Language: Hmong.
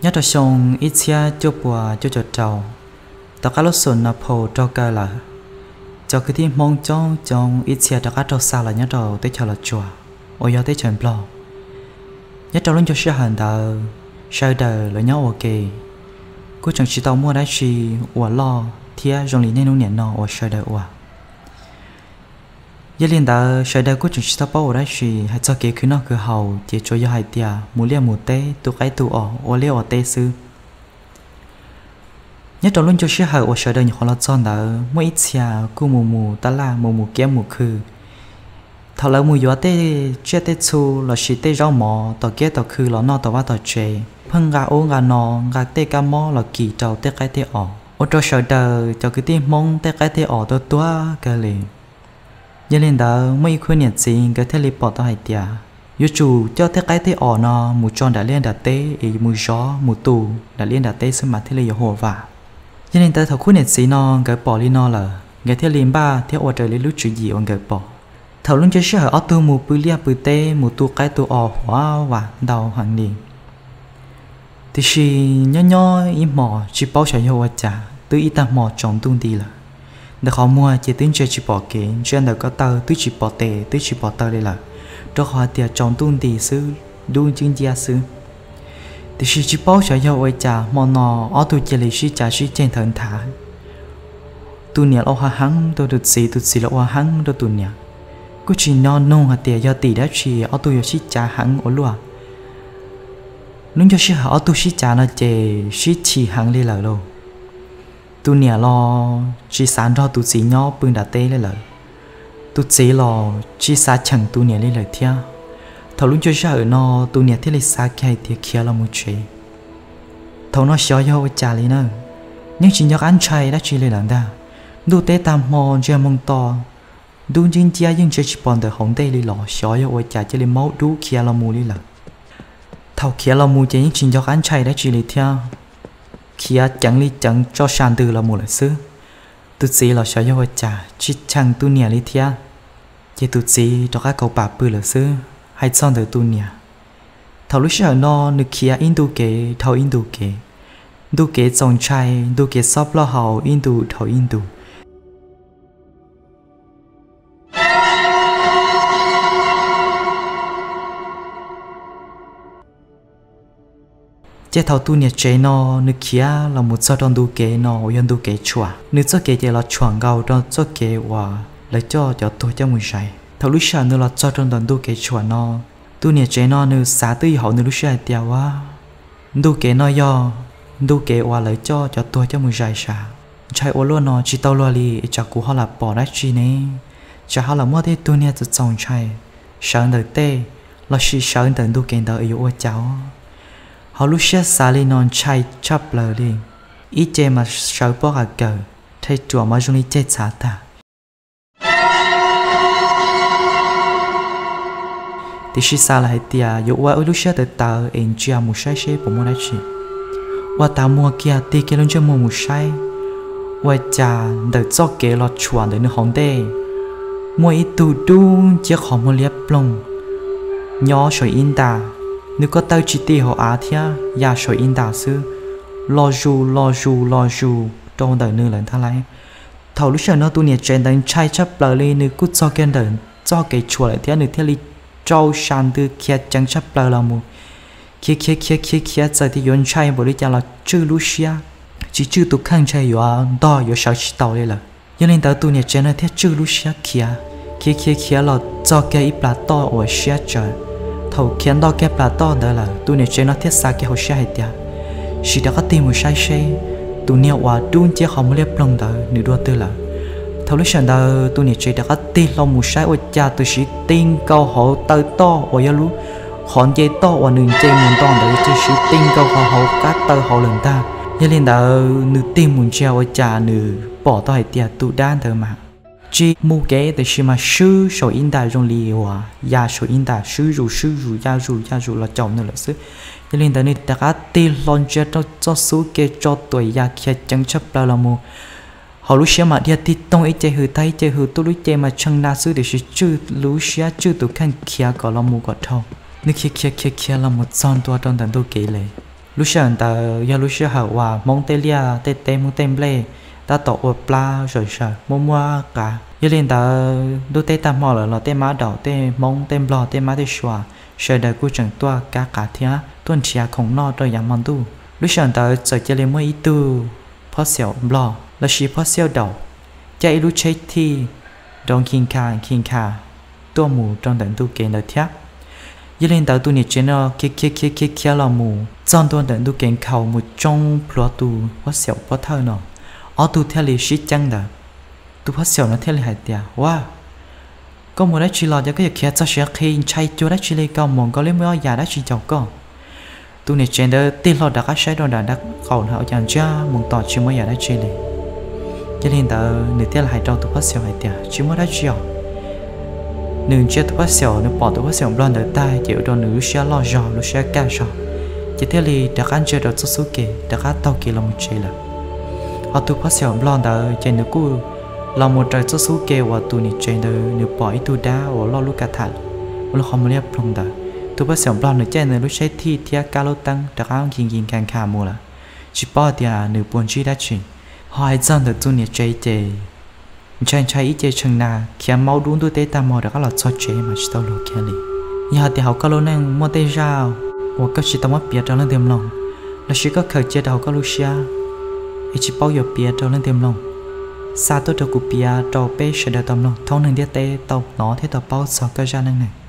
Nyob rau xyoo ib txhiab cuaj puas cuaj caum rau, tom qab lub xoom Nau Phoo raug kaw lawm, cov kwv tij Hmoob coob coob ib txhia rov qab raug xa los nyob rau teb chaws Los Tsuas uas yog teb chaws Nplog. Nyob rau lub ncua sij hawm ntawd, sawv daws lawv nyob ua ke, kuj tseem tsis tau muaj dab tsi uas loj thiab zoo li niaj hnub nim no uas sawv daws ua. Yog li ntawd sawv daws kuj tseem tsis tau paub ua dab tsi, hais txog kev khwv noj khwv haus ces tsuas yog hais tias mus liaj mus teb, tu qaib tu os, ua liaj ua teb xwb. Nyob rau lub ncua sij hawm uas sawv daws nyuam qhuav los txog ntawd, muaj ib txhia kuj mus mus tab laj, mus mus kiab mus khw. Thaum lawv mus yuav tej tsiaj tej txhu lossis tej zaub mov tom kiab tom khw los noj tom vaj tom tsev, pheej nqa ub nqa no, nqa tej kab mob los kis rau tej qaib tej os, ua rau sawv daws cov kwv tij Hmoob tej qaib tej os tuag tuag kawg li. Yog li ntawd, muaj ib khub niam txiv nkawd thiaj li pom tau hais tias yuav tsum coj tej qaib tej os no mus tso nram liaj nram teb es mus zov mus tu nram liaj nram teb xwb mas thiaj li yuav huam vam. Yog li ntawd, thaum khub niam txiv no nkawd pom li no lawm, nkawd thiaj li npaj thiab ua raws li lub tswv yim uas nkawd pom. Thaum lub ncua sij hawm ob tug mus pw liaj pw teb, mus tu qaib tu os huam vam ntau heev li. Tiam sis nyob nyob ib hmos tsis paub xyov yog ua cas twb ib tag hmo tsaus ntuj nti lawm. Ntawm qhov muag ces twb ntsia tsis pom kev, ntsia ntawm ko taw twb tsis pom tes twb tsis pom taw li lawm, rau qhov hais tias tsaus ntuj nti xwb, dub nciab nciab xwb. Tiam sis tsis paub xyov yog ua cas hmo no ob tug cia li sib cav sib ceg nthawv nthav. Tus niam los ua heev rau tus txiv, tus txiv los ua heev rau tus niam. Kuj tsis nco nug hais tias yog tim dab tsi ob tug yuav sib cav heev ua luaj. Lub ncua sij hawm ob tug sib cav no ces sib chim heev li lawm lauj. Tus niam los tsis xav nrog tus txiv nyob pw nram teb li lawm, tus txiv los tsis xav cheem tus niam li lawm thiab. Thaum lub ncua sij hawm no tus niam thiaj li xav kiag hais tias khiav los mus tsev. Thaum no xyov yog ua cas li na, yeej tsis nco qab ntshai dab tsi li lawm ntag. Ntuj teb tag hmo ntsiag moo to, dub nciab nciab yeej ntsia tsis pom ntawm hauv ntej li los xyov yog ua cas cia li maub dub khiav los mus li lawm. Thaum khiav los mus ces yeej tsis nco qab ntshai dab tsi li thiab, khiav ceev li ceev tso sa ntws los mus lawm xwb. Tus txiv los xyov yog ua cas tsis cheem tus niam li thiab, ces tus txiv rov qab kaus pam pw lawm xwb. Hais txog ntawm tus niam, thaum lub sij hawm no nws khiav ib ntu kev dhau ib ntu kev, ntu kev txaus ntshai, ntu kev xob plaub hau ib ntu dhau ib ntu. Ces thaum tus niam tsev no nws khiav los mus txog rau ntu kev no uas yog ntu kev tshuam, nws txoj kev ces los tshuam nkaus rau txoj kev uas lawv coj cov tuag coj mus zais. Thaum lub sij hawm nws los txog rau ntawm ntu kev tshuam no, tus niam tsev no nws xav twb ywm hauv nws lub siab hais tias ua ntu kev no yog ntu kev uas lawv coj cov tuag coj mus zais sav. Ntshai ua luaj no tsis tau luag li es tsam kuv ho lam pom dab tsi ne, tsam ho lam muaj tej tug niag txaus txaus ntshai sawv ntawm tej, lossis sawv ntawm ntu kev ntawd es yuav ua cas os. Hauv lub siab xav li no ntshai tshaj plaws li, ib ce mas sawv pob qa kawg, rhais ruam mas zoo li ceg txhav tag. Tiam sis xav lawm hais tias yuav ua ib lub siab tawv tawv es ntsia mus saib seb puas muaj dab tsi. Ua tas muag kiag tig kiag lub ntsej muag mus saib, ua cas ntawm txoj kev los tshuam ntawm nws hauv ntej, muaj ib tug dub nciab qhov muag liab ploog nyob saum ib nta. Nws ko taw tsis ti hauv av thiab, ya saum ib nta xwb, los zus los zus los zus rau ntawm nws lawm ntag lauj. Thaum lub sij hawm no tus niam tsev ntawd ntshai tshaj plaws li, nws kuj txog kiag ntawm txoj kev tshuam lawm thiab nws thiaj li rau sa ntws khiav ceev tshaj plaws los mus. Khiav khiav khiav khiav khiav txawm tias yuav ntshai npaum li cas los tswj lub siab, tsis tswj tus kheej ntshai yuav ntog yuav sawv tsis tau li lawm. Yog li ntawd tus niam tsev no thiaj tswj lub siab khiav, khiav khiav khiav los txog kiag ib plag toj uas siab tsawv. Thaum khiav nto kiag plag toj ntawd lawm, tus niam tsev no thiaj xav kiag hauv siab hais tias, sim rov qab tig mus saib seb tus niag uas dub nciab qhov muag liab ploog ntawd nws dua twg lawm. Thaum lub sij hawm ntawd tus niam tsev rov qab tig hlo mus saib ua cas tus siv ti nkaus hauv taw toj uas yog lub qhov nce toj uas nws nce mus nto ntawd, tus siv ti nkaus hauv hauv qab taw hauv lawm ntag. Yog li ntawd nws tig mus ntsia ua cas nws pom tau hais tias tus dab ntawd mas tsis mus kev tiam sis mas swb saum ib nta zoo li uas ya saum ib nta swb zus swb zus ya zus ya zus los caum nws lawm xwb. Yog li ntawd nws rov qab tig hlo ntsia rau txoj xub ke tso tuam ya khiav ceev tshaj plaws los mus. Hauv lub siab mas dhia tig toog ib ce hws tag ib ce hws tuaj, lub ce mas tshee na xwb tiam sis tswj lub siab tswj tus kheej khiav kom los mus kom dhau. Nws khiav khiav khiav khiav los mus txog ntua rau ntawm ntug kev li. Lub sij hawm ntawd yog lub sij hawm uas Hmoob tej liaj tej teb, Hmoob tej nplej tab tom ua plab zawm zaws muaj muaj qav. Yog li ntawd ntuj teb tag hmo lawm los tej mab daum, tej Hmoob tej Nplog, tej mab tej sua, sawv daws kuj tseem tuaj kab qav thiab tuaj nrhiav khoom noj rau yav hmo ntuj. Lub sij hawm ntawd txawm cia li muaj ib tug phoj xiaum Nplog lossis phoj xiaum daum caij ib lub tsheb thij nrov nkhi nkha nkhi nkha tuaj mus rau ntawm ntu kev ntawd thiab. Yog li ntawd tus niam tsev no khiav khiav khiav khiav khiav los mus txog ntua ntawm ntu kev nkhaus mus tsoo plhuav tus phoj xiaum pov thawj no. Ob tug thiaj li sib ceeb ntawd. Tus phoj xiaum no thiaj li hais tias, Ua, koj mus dab tsi los ces koj yuav khiav txog siav qhi, ntshai cuag dab tsi li, koj mus nkaus li muaj ob yam dab tsi caum koj? Tus niam tsev ntawd tig hlo rov qab saib rau nram dab qaum no ua cas ntsiag mus tos tsis muaj yam dab tsi li. Yog li ntawd nws thiaj li hais rau tus phoj xiaum hais tias, Tsis muaj dab tsi os. Nws ntsia tus phoj xiaum, nws pom tus phoj xiaum Nplog ntawd tag ces ua rau nws lub siab loj zog, lub siab kaj zog, ces thiaj li rov qab ntsia rau txoj xub ke rov qab taug kev los mus tsev lawm. Ho tus phoj xiaum Nplog ntawd ces nws kuj los mus raws txoj xub ke uas tus niam tsev ntawd nws pom ib tug dab uas loj lub ka tham ua lub qhov muag liab ploog ntawd. Tus phoj xiaum Nplog nws caij nws lub tsheb thij thiab kab lub teeb rov qab nkhi nkhi nkha nkha mus lawm, tsis paub tias nws puas ntsib dab tsi. Ho hais txog ntawm tus niam tsev ces ntshai ntshai ib ce tshee na khiav maub dub ntuj teb tag hmo rov qab los txog tsev mas tsis tau luag kiag li. Yog hais tias hauv koj lub neej muaj tej zaj uas koj tsis tau muab piav rau leej twg mloog, lossis koj khaws cia rau hauv koj lub siab es tsis paub yuav piav rau leej twg mloog, xa tuaj rau kuv piav rau peb sawv daws tau mloog thoob neeg ntiaj teb tau hnov thiab tau paub txog koj zaj neej neeg.